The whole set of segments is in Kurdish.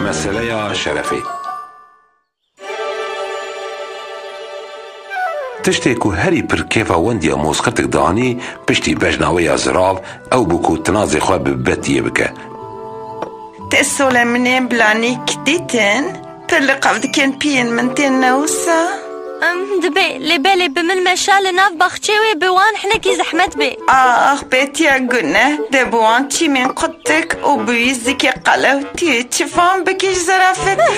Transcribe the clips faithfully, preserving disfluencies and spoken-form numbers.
Meseleya şerefê. Tiştê ku herî pir kêfa wendiya mozqirtik dihanî, piştî bejna wê ya zirav, ew bû ku tinazê xwe bi Betiyê bike. Te sole min ên bilanîk dîtin? Pir li qev dikin piyên min tên ne wisa? Em, dibe, lê belê bi min meşa li nav baxçê wê bi wan hinekî zehmet bê. Ax, betiya gune, de bi wan çîmên qutik û bi wî zikê qelewtiyê çi fam bikî ji zerafetê?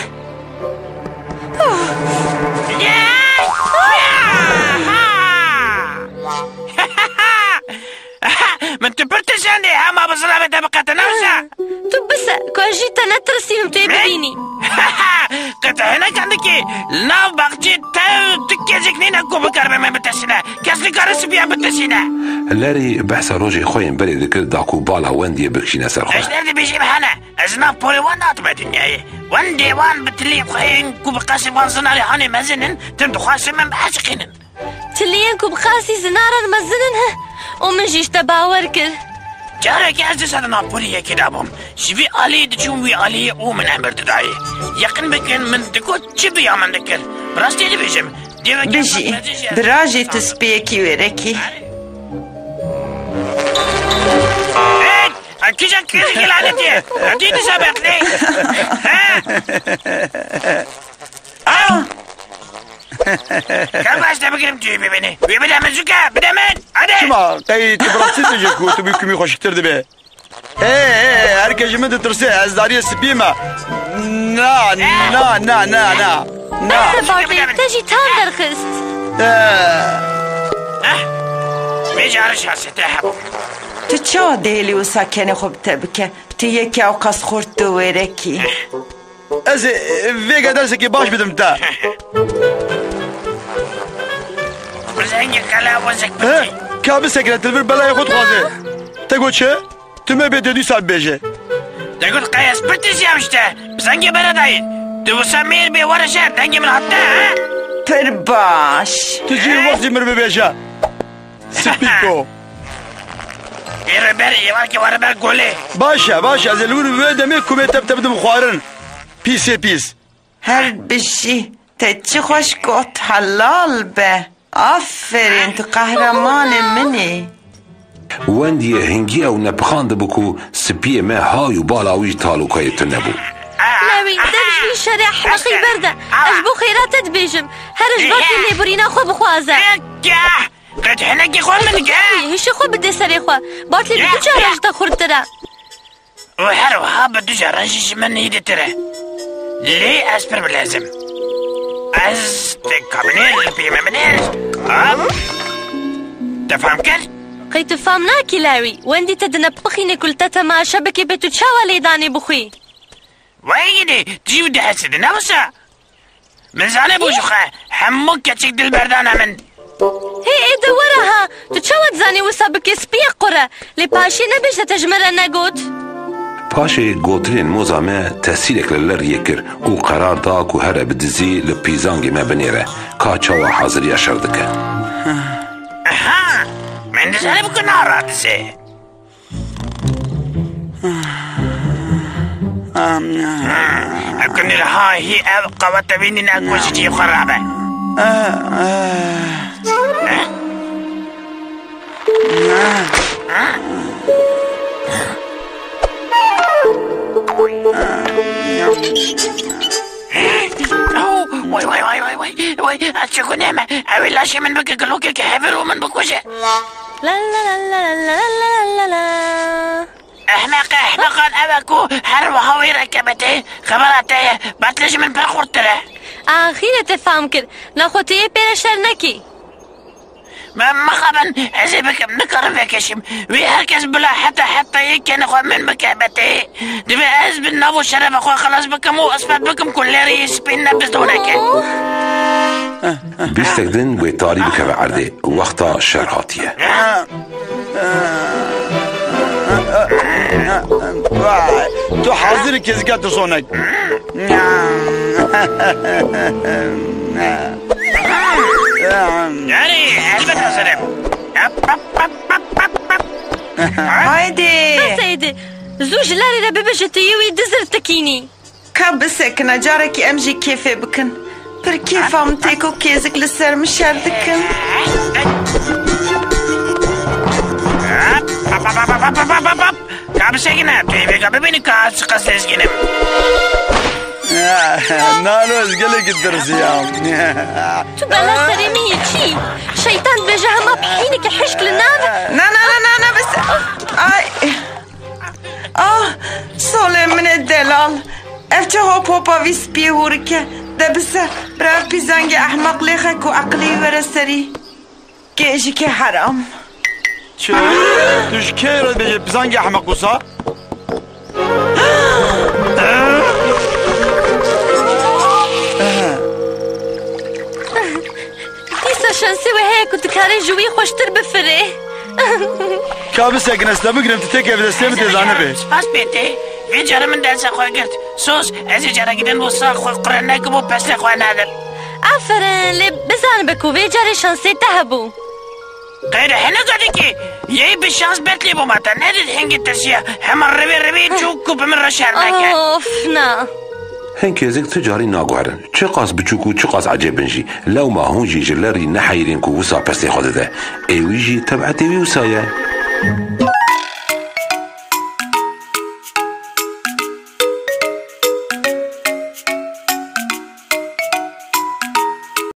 Min tu pir tişandî, hema bi ziravê te biqetine wisa. Tu bise, ku ez jî te netirsînim tu yê bibînî. Qet hinek dikî, li nav baxçê te tu kesek nîne ku bikaribe me bitişîne. Kes nikare sipiya bitişîne. Larry behsa rojê xwe yên berê dikir da ku bala Wendyê bikişîne ser xwe. Ez ne dibêjim hene. Ez nav porê wan hatime dinyayê. Wendyê wan bi tiliyên xwe yên ku bi qasî van zinarê hanê mezin in, tim dixwastin min biaşiqînin. Tiliyên ku bi qasî zinaran mezin in, he, û min jî ji te bawer kir. Careke ez dîsa di nav porê yekê de bûm. Ji vî alî diçûm wî alî û min emir didayê. Yeqin bikin min digot çi bi ya min dikir. Bi rastî dibêjim. Bijî, birajê tu spiyekî wêrekî. Hey! Kîja kîja lanetî? Tî dîsa bexlê. He? Ah! Ka baş te bigirim tu bibînî. Wî bide min zûke, bide min. Hadi. Çima? Qey tu bi rastî dibêjî ku tu bi kumî xweşiktir dibe? Ê, ê, her kes ji min ditirse, ez dariyê spî me. Na, na, na, na, na. Na. Beste Bartê, te jî tam derxist. Ê. Eh, vê carê şansê te hebû. Tu çawa dihêlî wisa kenê xwe bi te bike? Tu yekî ewqas xurt tu wêrekî. Ez, e, vêga dersekî baş bidim te. Bizengê qele wezek. He? Ka bisekine, tu li vir belayê xwe dixwaze. Te got çi? Tu me bê dê dîsa bibêje. Te got qey ez pir tişiyam ji te. Bizengê bere dayî. Tu wisa mêr bê were şer, dengê min hat te, he? Pir baş. Tu jî wextî mir bibêje. Spîko. Ê reber, ê weke were ber golê. Baş e, baş e. Ez ê li wir bi wê demê kumê te bi te bidim xwarin. Pîsê pîs. Her bijî. Te çi xweş got, helal be. Aferin, tu qehremanê min î. Wendiyê hingî ew nepixandibû ku spiyê me hay û bala wî ji talûkayê tune bû. Lewî, dev ji wî şerê ehmeqî berde. Ez ji bo xêra te dibêjim. Here ji Bartlî lêborîna xwe bixwaze. Qet hinekî xwe min dike. Hişê xwe bide serê xwe. Bartlî bi du caran ji te xurttir e. Û her wiha bi du caran jî ji min hîdîtir e. Lê ez pir bilez im. Ez te kabinê li pê me binêr. Hop. Te fam kir? Qey tu fam nakî Lewî. Wendî te dinepixîne ku li te temaşe bike bê tu çawa lêdanê bixwî. Wey gidê, tu jî dihesî di ne wisa? Min zanibû ji xwe hemû keçik dilberdana min. Hê ê de were ha, tu çawa dizanî wisa bike spiyek qur e, lê paşê nebêje te ji min re negot. Paşê gotinên moza me tesîrek li Larryê kir û qerar da ku here bi dizî li pîzangê me binêre, ka çawa haziriya şer dike. Aha! Min dizanibû ku nara dizê. Ev ku nirha hî ev qewete bînî ne ku ji cî xwe rabe. Oh, way, way, way, way, way, way, ez çi gunê me? Ew ê laşê min bike gilokeke hevir û min bikuje. La la la la la la la la la. Ehmeqê ehmeqan ew e ku her wiha wê re kebetê, xebera te ye, Bartlî ji min pir xurttir e. Axîrê te fam kir, naxwe tu yê pê re şer nekî. Me mixabin, ez ê bikim, nikarim vêkişîm. Wê her kes bila heta heta yê kenê xwe min bike betê. Divê ez bi nav û şerefa xwe xilas bikim û ispat bikim ku Larryê spî ne bizdonek e. Bîstek din wê tarî bikeve erdê. Wexta şer hatiye. Vay, tu hazir î kezika tirsonek. Yarî, elbet hazir im. Hop, hop, hop, hop, hop, hop. Haydi. Bes êdî. Zû ji lerê re bibije, tu yê wî dizirtikînî. Ka bisekine, carekî em jî kêfê bikin. Pir kêfa min tê ku kêzik li ser min şer dikin. Hop, hop, hop. Ka bisekine, tu yê vêga bibînî ka ez çiqas lezgîn im. Nalo, ez gelekî tirsiyam. Tu bela serê min yî çî? Şeytan dibêje hema pihîneke hişk li nav. Na, na, na, na, na, bes. Ay. Ah, solê min ê delal. Ev çi hop hopa vî spiyê hûrik e? De bise, bira ev pîzangê ehmeq lêxe ku eqilê wî were serî. Kêjikê heram. Çi? Tu ji kê re dibêjî pîzangê ehmeq wisa? Dîsa şansê we heye ku dikarê ji wî xweştir bifirê. Ka bisekine, ez te bigirim, tu têkevî destê min tê zanibê. Spas pê tê. Vê carê min dersa xwe girt. Sos, ez ê carekî din wisa xwe qire nekim û pestê xwe nadim. Aferin, lê bizanibe ku vê carê şansê te hebû. Qeyre hinek dikî, yê bi şans bet lê bûma te, nedît hingî tirsiya, hema revê revê çû ku bi min re şer neke. Of, na. Hin kêzik tu carî naguherin. Çiqas biçûk û çiqas ecêb in jî, lewma hûn jî ji lerî neheyirîn ku wisa pestê xwe dide. Ê wî jî tebetê wî wisa ye.